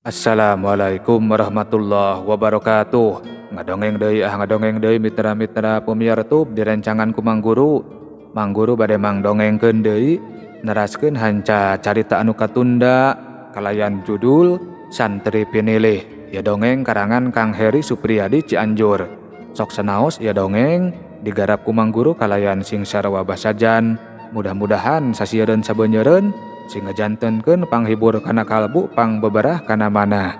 Assalamualaikum warahmatullahi wabarakatuh. Ngadongeng deui ah ngadongeng deui mitra-mitra pemiar tub direncangan ku Mang Guru. Mang Guru bade mangdongengkeun deui neraskeun hanca carita anu katunda kalayan judul Santri Pinilih. Ya dongeng karangan Kang Heri Supriyadi Cianjur. Sok sanaos ya dongeng digarap ku Mang Guru kalayan sing sarwa basajan. Mudah-mudahan sasiereun sabeunyereun sing ngajantenkeun panghibur kana kalbu pangbeberah kana manah.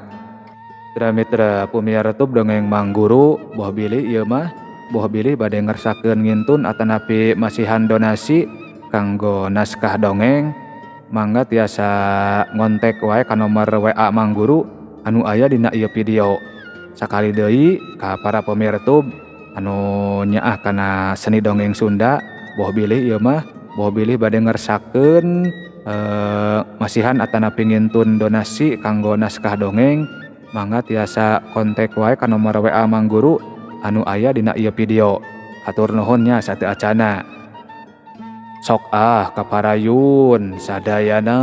Mitra-mitra pamiarsa tub dongeng Mang Guru boh bilih ieu mah boh bilih bade ngersakeun ngintun atanapi masihan donasi kanggo naskah dongeng mangga tiasa ngontek wae ka nomor WA Mang Guru anu aya dina ieu video. Sakali deui ka para pamiarsa tub anu nyaah kana seni dongeng Sunda boh bilih ieu mah boh bilih bade ngersakeun masihan atanapi ngintun donasi kanggo naskah dongeng mangga tiasa kontak wae ka nomor WA Mang Guru anu aya dina ieu video. Hatur nuhun nya sateuacana. Sok ah kaparayun sadayana.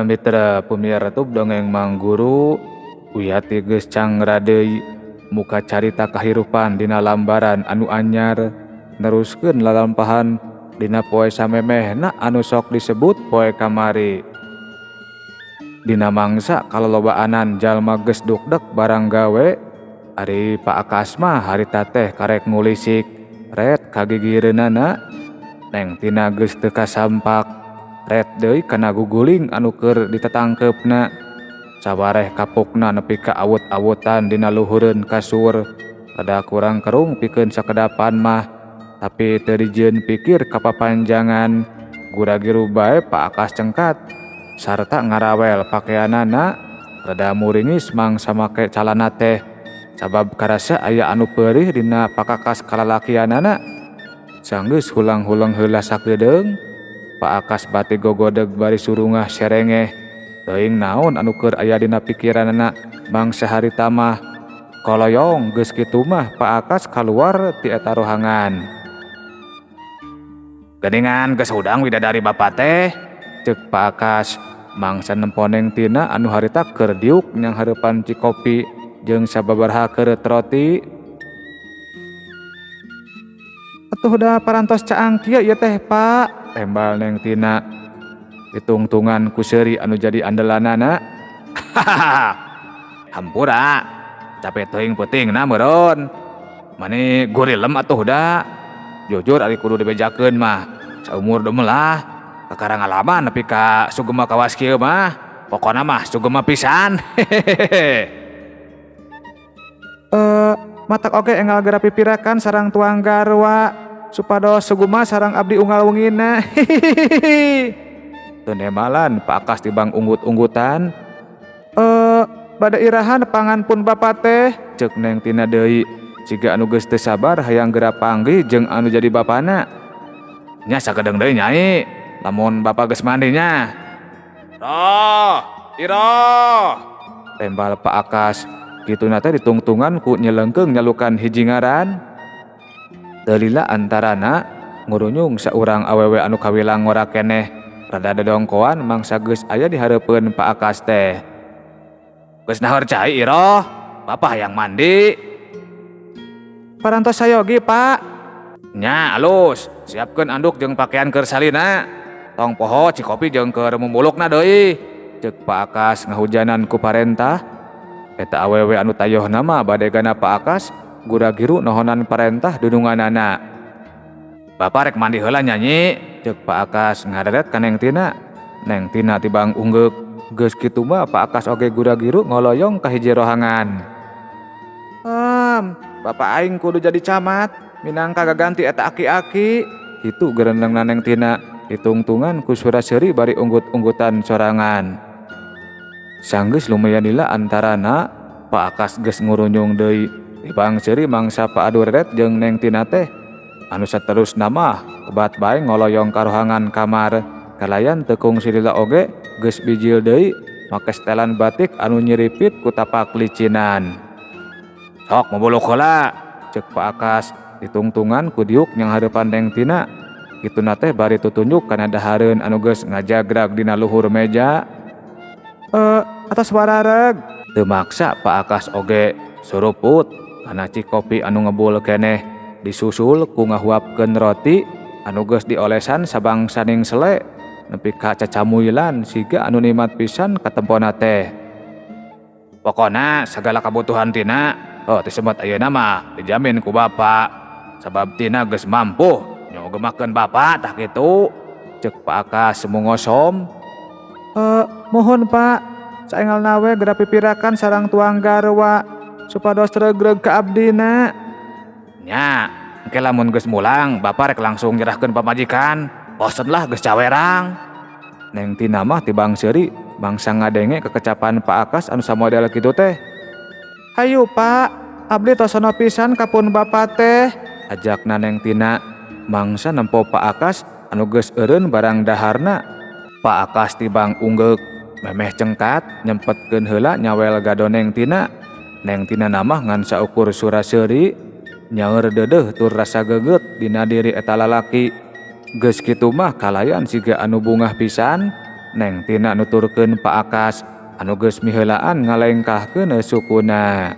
Mitra pemiar tub dongeng Mang Guru uyati geus cangra deui muka carita kahirupan dina lambaran anu anyar neruskeun lalampahan dina poe samemehna anu sok disebut poe kamari. Dina mangsa kalolobaanan jalma geus dukdek barang gawe ari Pak Akas mah harita teh karek ngulisik ret kagigireunana Neng Tina geus teu kasampak ret deui kana guguling anu keur ditetangkeupna. Sawareh kapukna nepi ka awut-awutan dina luhureun kasur. Rada kurang kerung pikeun sakedapan mah tapi teu dijieun pikir kapapanjangan. Gura-giru bae Pak Akas cengkat sarta ngarawel pakeanana rada muringis mangsa make calana teh sabab karasa aya anu peurih dina pakakas kalalakianana. Sanggeus hulang-huleng heula sakedeung Pak Akas bati gogodeg bari surungah serengeh. Teuing naon anu keur aya dina pikiranana mangsa harita mah. Koloyong geus kitu mah Pak Akas kaluar ti eta rohangan. Geuningan geus hudang widadari bapa teh, ceuk Pak Akas mangsa nempo Neng Tina anu harita keur diuk nyang hareupan cikopi jeung sababaraha keureut roti. Atuh da parantos caang kieu ieu teh Pak, tembal Neng Tina ditungtungan ku seuri anu jadi andelanana. Hampura capek teuing peutingna meureun mani gurilem atuh da. Jujur ari kudu dibejakeun mah saumur demelah kakara ngalaman nepi ka sugema kawas kieu mah pokona mah sugema pisan. Matak oge enggal geura pipirakan sarang tuang garwa supados sugema sarang abdi unggal wengina. Teu nemalan Pak Akas tibang unggut-unggutan. Bade irahan pangan pun bapa teh, ceuk Neng Tina deui siga anu geus teu sabar hayang geura panggih jeung anu jadi bapana. Nya sakedeung deui nyai lamun bapa geus mandi nya. Roh, Iroh, tembal Pak Akas. Kituna teh ditungtungan ku nyelengkeung nyalukan hiji ngaran. Teu lila antarana ngurunyung saurang awewe anu kawilang ngora keneh rada dodongkoan mangsa geus aya di hareupeun Pak Akas teh. Geus naheur cai Iroh, bapa hayang mandi. Parantos sayogi Pak. Nya alus, siapkeun anduk jeung pakaian keur salina. Tong poho cikopi jeung keur mumulukna deui, ceuk Pak Akas ngahujanan ku parentah. Eta awewe anu tayohna mah badegana Pak Akas gura-giru nohonan parentah dununganana. Bapa rek mandi heula nyanyi, ceuk Pak Akas ngareret ka Neng Tina. Neng Tina tibang unggeuk. Geus kitu mah Pak Akas oge gura-giru ngoloyong ka hiji rohangan. Bapak aing kudu jadi camat minangka gaganti eta aki-aki. Kitu gerendengna Neng Tina ditungtungan ku sura seuri bari unggut-unggutan sorangan. Sanggeus lumayan lila antarana Pak Akas geus ngurunyung deui tibang seuri mangsa Pak Adu reret jeung Neng Tina teh anu saterusna mah kebat bae ngoloyong ka rohangan kamar kalayan teu kungsi lila oge geus bijil deui make setelan batik anu nyiripit ku tapak licinan. Sok mabuluk heula, ceuk Pak Akas ditungtungan ku diuk nyanghareupan Neng Tina. Kituna teh bari tutunjuk kana dahareun anu geus ngajagrag dina luhur meja. Eh, atos warareg. Teu maksa Pak Akas oge suruput kana cikopi anu ngebul keneh disusul ku ngahuapkeun roti anu geus diolesan sabangsaning sele nepi ka cacamuilan siga anu nikmat pisan katempona teh. Pokona sagala kabutuhan Tina, oh tisemet ayeuna mah dijamin ku Bapak. Sabab Tina geus mampu nyogemakeun Bapak tah kitu. Ceuk Pak Akas mungosom. Eh, mohon Pak, saengalna we geura pipirakan sareng tuang garwa supados regreg ka abdina. Nya, engke lamun geus mulang Bapak rek langsung nyerahkeun pamajikan. Bosen lah geus cawerang. Neng Tina mah tibang seuri mangsa ngadenge kekecapan Pak Akas anu samodel kitu teh. Hayu Pak, abdi tosono pisan ka pun Bapak teh. Ajakna Neng Tina mangsa nempo Pak Akas anu geus eureun barang daharna. Pak Akas tibang unggeuk memeh cengkat nyempetkeun heula nyawel gado Neng Tina. Neng Tina mah ngan saukur sura seuri nyaeur deudeuh tur rasa geget dina diri eta lalaki. Geus kitu mah kalayan siga anu bungah pisan Neng Tina nuturkeun Pak Akas anu geus miheulaan ngalengkahkeun sukuna.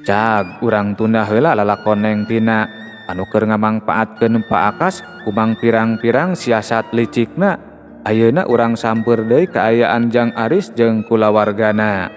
Cag urang tunda heula lalakon Neng Tina anu keur ngamangpaatkeun Pak Akas kumang pirang-pirang siasat licikna. Ayeuna urang sampeur deui kaayaan Jang Aris jeung kulawargana.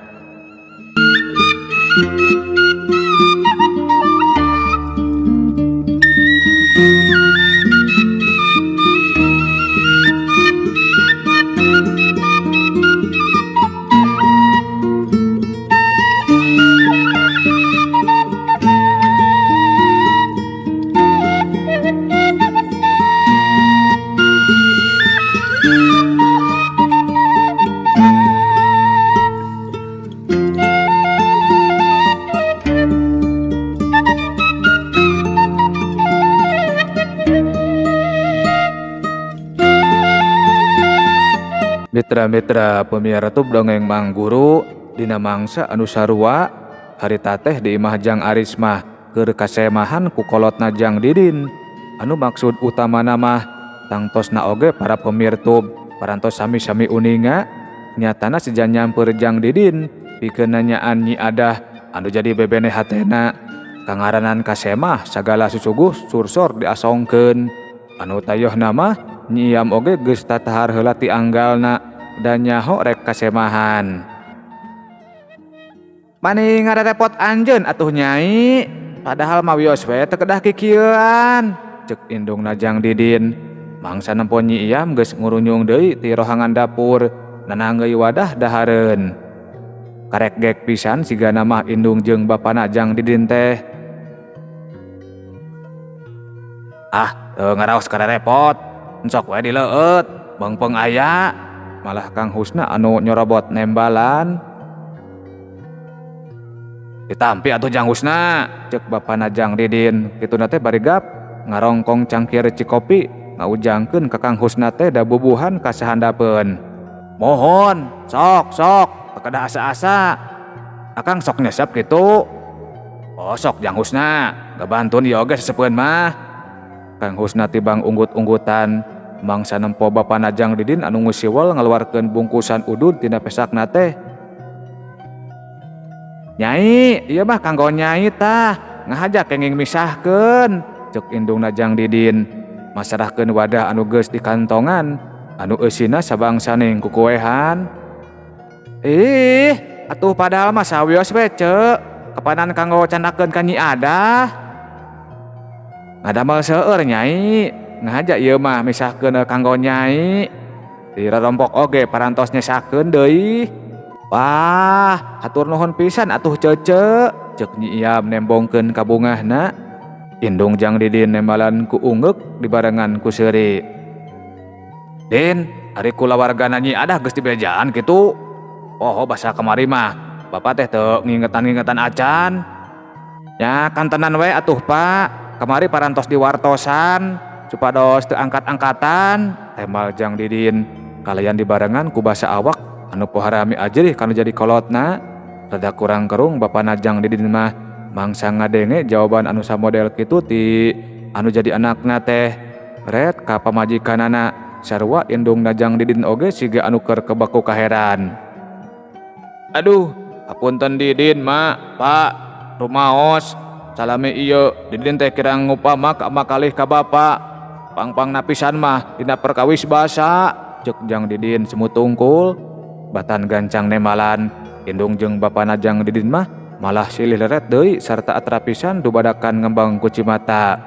Mitra-mitra pemiara tub dongeng Mang Guru dina mangsa anu sarua harita teh di imah Jang Aris mah keur kasemahan ku kolotna Jang Didin anu maksud utamana mah tangtosna oge para pemirtub parantos sami-sami uninga nyatana sejan nyamper Jang Didin pikeun nanyaan Nyi Adah anu jadi bebene hatena kangaranan kasemah sagala susuguh sursor diasongkeun anu tayohna mah Nyi Iyam oge geus tatahar heula ti anggalna dan nyaho rek kasemahan. Mani ngarerepot anjeun atuh nyai, padahal mah wios we teu kedah kikieuan, ceuk indungna Jang Didin. Mangsa nempo Nyi Iyam geus ngurunyung deui ti rohangan dapur, nananggeui wadah dahareun. Karek gek pisan sigana mah indung jeung bapana Jang Didin teh. Ah, teu ngaraos karerepot. Sok we dileueut, meungpeung aya. Malah Kang Husna anu nyorobot nembalan. Ditampi atuh Jang Husna, ceuk bapana Jang Didin. Kituna teh bari gap ngarongkong cangkir cikopi, ngaujangkeun ka Kang Husna teh da bubuhan ka sahandapeun. Mohon, sok sok, teu kedah asa-asa. Akang sok nyesep kitu. Oh sok Jang Husna, gabantun ieu oge sesepeun mah. Kang Husna tibang unggut-unggutan mangsa nempo bapana Jang Didin anu ngusiwel ngaluarkeun bungkusan udud tina pesakna teh. Nyai, ieu mah kanggo nyai tah, ngahaja kenging misahkeun, ceuk indungna Jang Didin. Masarahkeun wadah anu geus dikantongan, anu eusina sabangsaning kukuehan. Ih, atuh padahal mah sawios we ceuk, kapanan kanggo candakeun ka Nyi Adah. Ngadamel seueur nyai, ngahaja ieu mah misahkeun kanggo nyai. Dirorompok oge parantos nyesakeun deui. Wah, hatur nuhun pisan atuh cece, ceuk Nyi Iyam nembongkeun kabungahna. Indung Jang Didin nembalan ku ungeuk dibarengan ku seuri. Din, ari kulawargana Nyi Adah geus dibejaan kitu. Poho basa kamari mah, bapak teh teu ngingetan-ngingetan acan. Nya kantenan we atuh Pak. Kamari parantos diwartosan supados teu angkat-angkatan, tembal Jang Didin. Kalayan dibarengan ku basa awak anu poharami ajrih kanu jadi kolotna. Rada kurang kerung bapana Jang Didin mah mangsa ngadenge jawaban anu samodel kitu ti anu jadi anakna teh. Ret ka pamajikanana sarua indungna Jang Didin oge siga anu keur kebaku kaheran. Aduh, hapunten Didin ma, Pak, rumaos. Salami ieu Didin teh kirang ngupama ka makalih ka bapa. Pangpang napisan mah dina perkawis basa. Cek Jang Didin semutungkul. Batan gancang nemalan indung jeung bapana Jang Didin mah malah silih leret deui sarta atrapisan dubadakan ngembang ku cimata.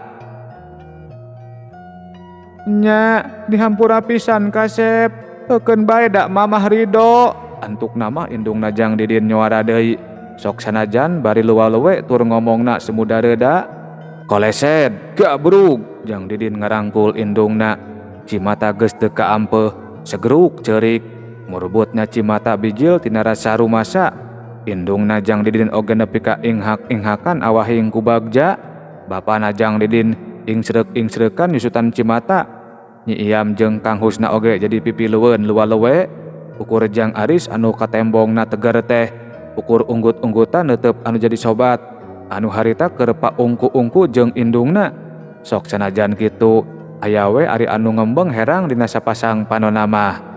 Nya dihampura pisan kasep, heukeun bae da mamah ridho. Antuk nama indungna Jang Didin nyuara deui. Sok sanajan bari luwa-luwe tur ngomongna semuda reda. Kolesed gabrug Jang Didin ngarangkul indungna. Cimata geus teu kaampeuh, segeruk ceurik. Murbutna cimata bijil tina rasa rumasa. Indungna Jang Didin oge nepi ka inghak-inghakan awahing ku bagja. Bapana Jang Didin ingsreuk-ingsreukan nyusutan cimata. Nyi Iam jeung Kang Husna oge jadi pipilueun luwa-luwe. Ukur Jang Aris anu katembongna tegar teh. Ukur unggut-unggutan neuteup anu jadi sobat. Anu harita keur paungku-ungku jeung indungna. Sok sanajan kitu aya we ari anu ngembeng herang dina sapasang panona mah.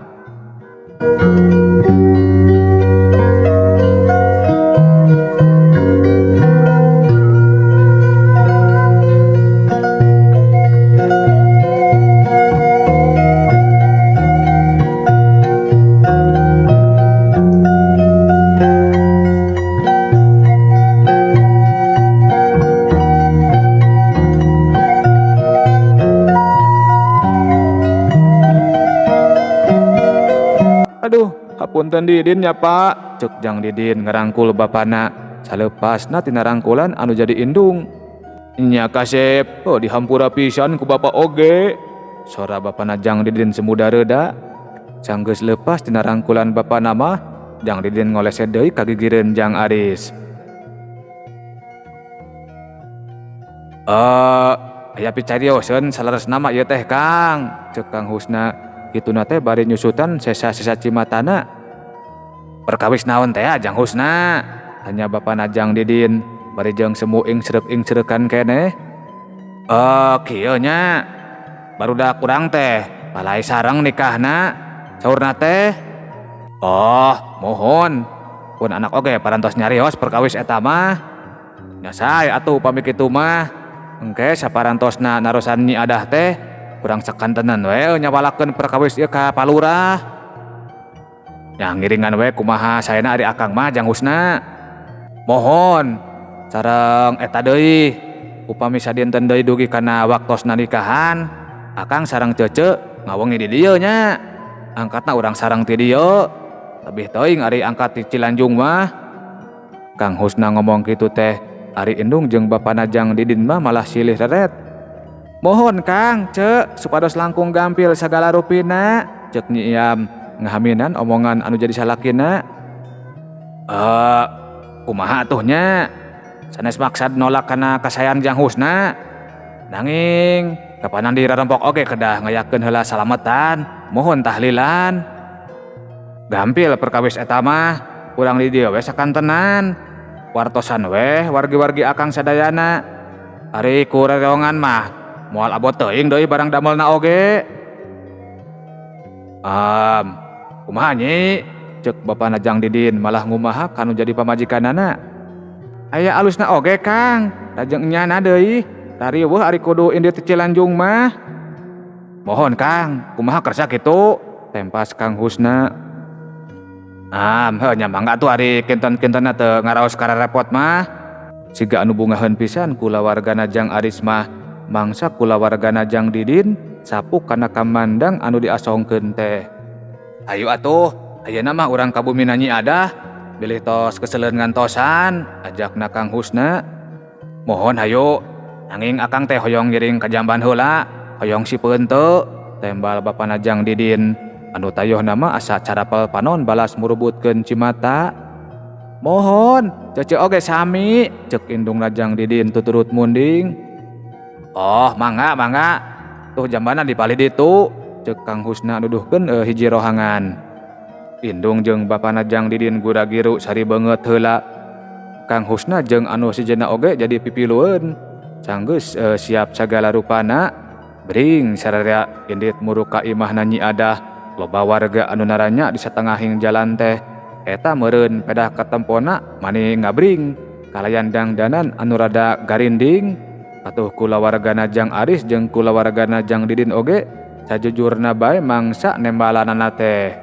Aduh, hapunten Didin ya Pak, cek Jang Didin ngerangkul bapana. Salepasna tina rangkulan anu jadi indung. Nya kasep, oh dihampura pisan ku bapa oge. Sora bapana Jang Didin semuda reda. Sanggeus lepas tina rangkulan bapana mah, Jang Didin ngolese deui ka gigireun Jang Aris. Aya picarioseun saleresna mah ieu teh Kang, cek Kang Husna. Kituna teh bari nyusutan sesa-sesa cimatana. Perkawis naon teh Jang Husna? Tanya bapana Jang Didin bari jeung semu ingsreuk-ingsreukan keneh. Kieu nya. Barudak urang teh palai sareng nikahna. Saurna teh. Oh, mohon. Pun anak oge parantos nyarios perkawis eta mah. Nya sae atuh upami kitu mah. Engke saparantosna narosan Nyi Adah teh kurang sakantenan we nyawalakeun perkawis ieu ka palurah. Nya ngiringan we kumaha saena ari akang mah Jang Husna. Mohon sareng eta deui upami sadinten deui dugi kana waktosna nikahan, akang sareng cece ngawengi di dieu nya. Angkatna urang sareng ti dieu. Lebih teuing ari angkat ti Cilanjung mah. Kang Husna ngomong kitu teh, ari indung jeung bapana Jang Didin mah malah silih reret. Mohon Kang, cek supados langkung gampil sagala rupina, cek Nyi Iam ngahaminan omongan anu jadi salakina. Kumaha atuh nya? Sanes maksad nolak kana kasayan Jang Husna. Nanging kapanan dirarempok oge kedah ngayakeun heula salametan, mohon tahlilan. Gampil perkawis eta mah, urang di dieu we sakantenan. Wartosan we wargi-wargi akang sadayana. Ari ku rereongan mah moal abot teuing deui barang damelna oge. Kumaha nyi? Cek bapana Jang Didin malah ngumaha kanu jadi pamajikanana. Aya alusna oge Kang, lajeng nyana deui. Tariweuh ari kudu indit ti Cilanjung mah. Mohon Kang, kumaha kersa kitu? Tempas Kang Husna. Heuh nya mangga atuh ari kinten-kintenna teu ngaraos kararepot mah. Siga anu bungaheun pisan kulawargana Jang Aris mah. Mangsa kulawargana Jang Didin sapuk kana kamandang anu diasongkeun teh. Ayo atuh, ayeuna mah urang ka bumi Nyi Adah, bilih tos keseleun ngantosan, ajakna Kang Husna. Mohon hayu, nanging akang teh hoyong ngiring ka jamban heula, hoyong sipeun teu, tembal bapana Jang Didin. Anu tayohna mah asa carapel panon balas murubutkeun cimata. Mohon, cece oge sami, cek indungna Jang Didin tuturut munding. Oh, mangga, mangga. Tuh jambana dipalih ditu. Cek Kang Husna nuduhkeun hiji rohangan. Indung jeung bapana Jang Didin gura-giru sari beungeut heula. Kang Husna jeung anu sejenna oge jadi pipilueun. Sanggeus siap sagala rupana, bring sararea indit muruk ka imahna Nyi Adah. Loba warga anu naranya di satengahing jalan teh. Eta meureun pedah katempona mani ngabring kalayan dangdanan anu rada garinding. Atuh kulawargana Jang Aris jeung kulawargana Jang Didin oge sajujurna bae mangsa nembalanana teh.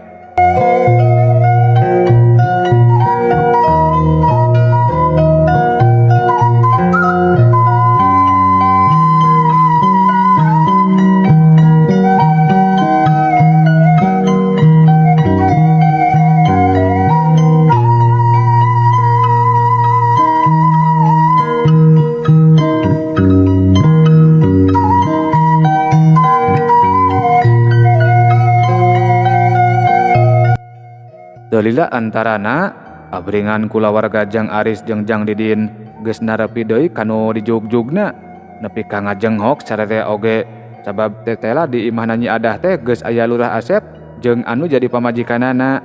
Lila antarana abringan kulawarga Jang Aris jeung Jang Didin geus narepi deui kanu dijugjugna nepi ka ngajenghok sararea oge sabab tetela di imahna Nyi Adah teh geus aya Lurah Asep jeung anu jadi pamajikanana.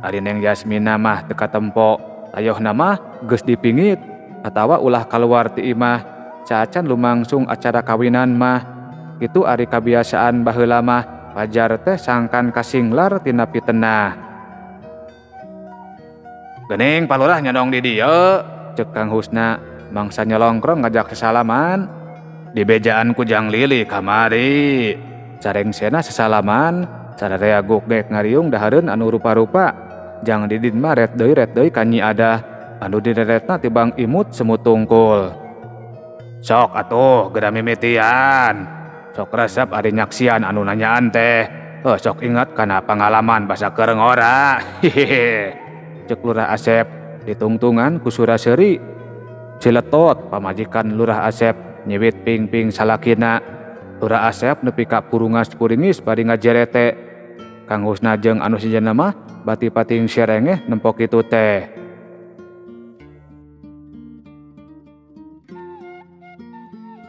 Ari Neng Yasmina mah teu katempo, tayohna mah geus dipingit atawa ulah kaluar ti imah caacan lumangsung acara kawinan mah. Kitu ari kabiasaan baheula mah pajar teh sangkan kasinglar tina pitenah. Gening palurah nyodong di dieu, cek Kang Husna mangsa nyolongkrong ngajak sesalaman. Dibejaan ku Jang Lili kamari. Carengsena sesalaman, sararea gugek ngariung dahareun anu rupa-rupa. Jang Didin mah ret deui ka Nyi Adah anu direretna tibang imut semut tungkul. Sok atuh geura mimitian. Sok resep ari nyaksian anu nanyaan teh. Sok ingat kana pangalaman basa keur ngora. Hehehe. Cek Lurah Asep ditungtungan ku sura-seuri. Ciletot pamajikan Lurah Asep nyiwit ping-ping salakina. Lurah Asep nepi ka purungas-puringis bari ngajerete. Kang Husna jeung anu sejenna mah bati pating serengeh nempo kitu teh.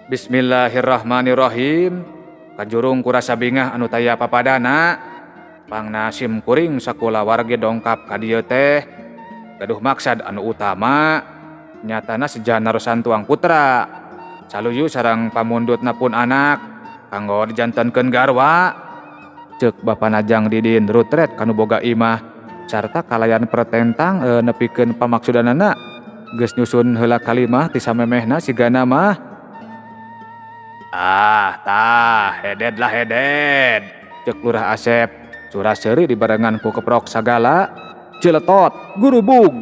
Bismillahirrahmanirrahim. Kajurung kurasa bingah anu taya papadana. Pangna sim kuring sakulawargi dongkap ka dieu teh. Gaduh maksad anu utama nyatana seja narosan tuang putra. Saluyu sareng pamundutna pun anak kanggo dijantenkeun garwa. Ceuk bapana Jang Didin rutret kanu boga imah sarta kalayan pertentang nepikeun pamaksudanana. Geus nyusun heula kalimah ti samemehna sigana mah. Ah tah heded lah heded. Ceuk Lurah Asep. Sura-seuri dibarengan ku keprok sagala. Ciletot gurubug.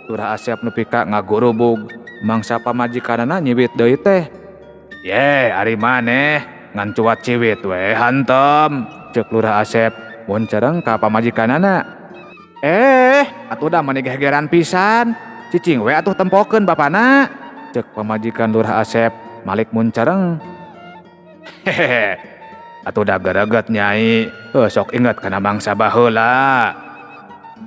Lurah Asep nepi ka ngagurubug mangsa pamajikanana nyiwit deui teh. Ye ari maneh ngan cuat ciwit we hantem. Ceuk Lurah Asep mun cereng ka pamajikanana. Atuh da mani gegeran pisan. Cicing we atuh tempokeun bapana. Ceuk pamajikan Lurah Asep malik mun cereng. Hehehe. Atuh da gereget nyai, sok inget kana mangsa baheula.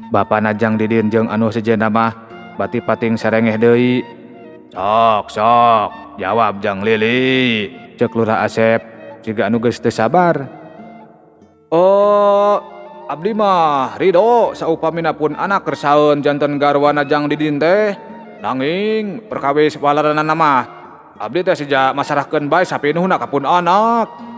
Bapana Jang Didin jeung anu sejenna mah bati pating sarengeh deui. Sok sok, jawab Jang Lili. Ceuk Lurah Asep siga anu geus teu sabar. Oh, abdi mah ridho saupamina pun anak kersaeun janten garwana Jang Didin teh. Nanging perkawis walaranana mah abdi teh seja masarahkeun bae sapinuhna ka pun anak.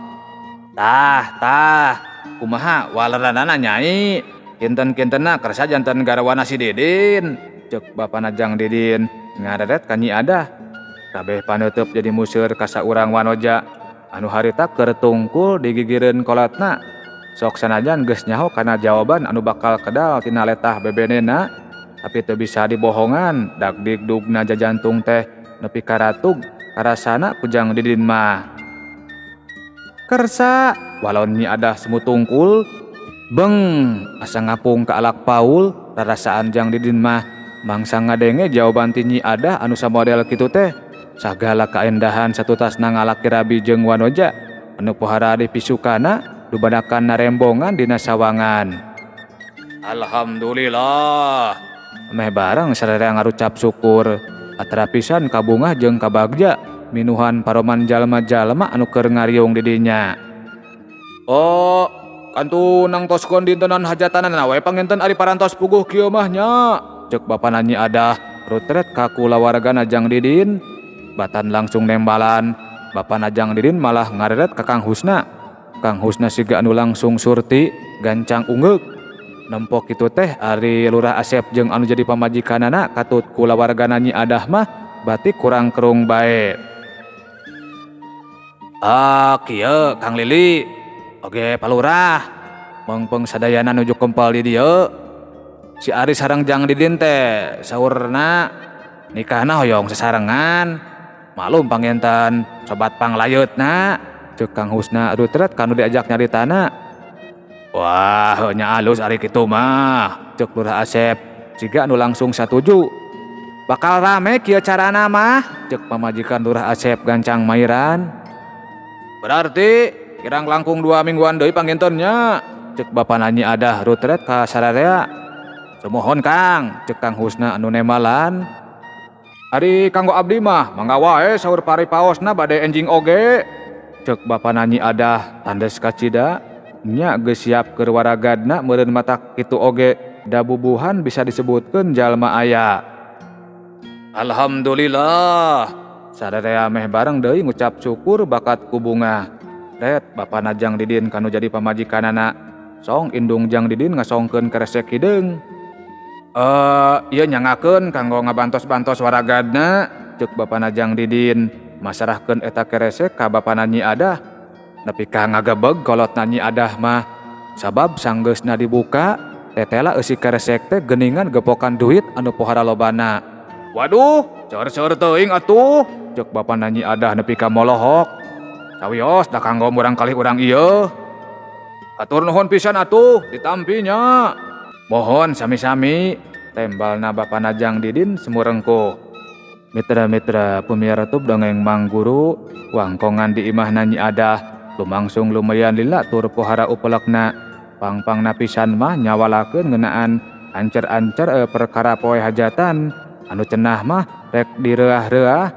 Tah, tah, kumaha waleranana nyai, kinten-kintenna kersa janten garwana si Didin. Ceuk bapana Jang Didin ngareret ka Nyi Adah. Kabeh paneuteub jadi museur ka saurang wanoja anu harita keur tungkul digigireun kolotna. Sok sanajan geus nyaho kana jawaban anu bakal kedal tina letah bebenena, tapi teu bisa dibohongan, dagdigdugna jajantung teh nepi ka ratug karasana ku Jang Didin mah. Kersa walon Nyi Adah semut tungkul beng asa ngapung ka alak paul rarasaan Jang Didin mah mangsa ngadenge jawaban ti Nyi Adah anu samodel kitu teh. Sagala kaendahan satutasna ngalaki rabi jeung wanoja anu pohara dipisukana dubadakan narembongan dina sawangan. Alhamdulillah meh bareng sararea ngarucap syukur atara pisan kabungah jeung kabagja minuhan paroman jalma-jalma anu keur ngariung di dinya. Oh, Kantu nangtoskeun dintenan hajatanana we panginten ari parantos puguh kieu mah nya. Cek bapana Nyi Adah rutret ka kulawargana Jang Didin. Batan langsung nembalan. Bapana Jang Didin malah ngareret ka Kang Husna. Kang Husna siga anu langsung surti gancang ungeuk. Nempo kitu teh ari Lurah Asep jeung anu jadi pamajikanana katut kulawargana Nyi Adah mah batik kurang kerung bae. Ah kieu Kang Lili oge Pak Lurah mengpeng sadayana nuju kempal di dieu. Si Ari sareng Jang Didin teh saurna nikahna hoyong sasarengan. Malum panginten sobat panglayeutna ceuk Kang Husna rutret kanu diajak nyaritana. Wah nya alus ari kitu mah ceuk Lurah Asep siga anu langsung satuju. Bakal rame kieu carana mah ceuk pamajikan Lurah Asep gancang mairan. Berarti kirang langkung 2 mingguan deui panginten nya ceuk bapana Nyi Adah rutret ka sararea. Sumuhun Kang ceuk Kang Husna anu nembalan. Ari kanggo abdi mah mangga wae saur pari paosna bade enjing oge ceuk bapana Nyi Adah tandes kacida. Nya geus siap keur waragadna meureun matak kitu oge da bubuhan bisa disebutkeun jalma aya. Alhamdulillah sararea meh bareng deui ngucap syukur bakat ku bungah. Ret bapana Jang Didin kanu jadi pamajikanana. Song indung Jang Didin ngasongkeun keresek hideung. Ieu nyangakeun kanggo ngabantos-bantos waragadna ceuk bapana Jang Didin masarahkeun eta keresek ka bapana Nyi Adah. Nepi ka ngagebeg kolotna Nyi Adah mah sabab sanggeusna dibuka tetela eusi keresek teh geuningan gepokan duit anu pohara lobana. Waduh, seur-seur teuing atuh ceuk bapana Nyi Adah nepi ka molohok. Sawios da kanggo murang kalih urang ieu. Hatur nuhun pisan atuh ditampi nya. Mohon sami-sami tembalna bapana Jang Didin sumurengkuh. Mitra-mitra pemirsa tub dongeng Mang Guru wangkongan di imahna Nyi Adah lumangsung lumayan lila tur pohara upelekna. Pangpangna pisan mah nyawalakeun ngeunaan ancer-ancer perkara poe hajatan anu cenah mah rek direuah-reuah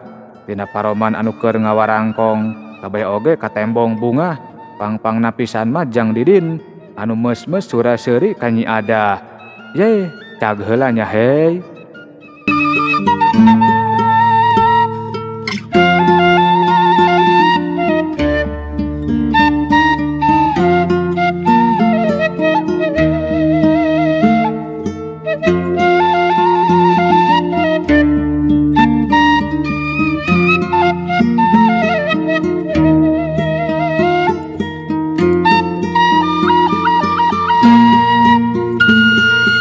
tina paroman anu keur ngawarangkong kabeh oge katembong bungah. Pangpangna pisan mah Jang Didin anu meus-meus sura seuri ka Nyi Adah. Ye, cag heula nya hei.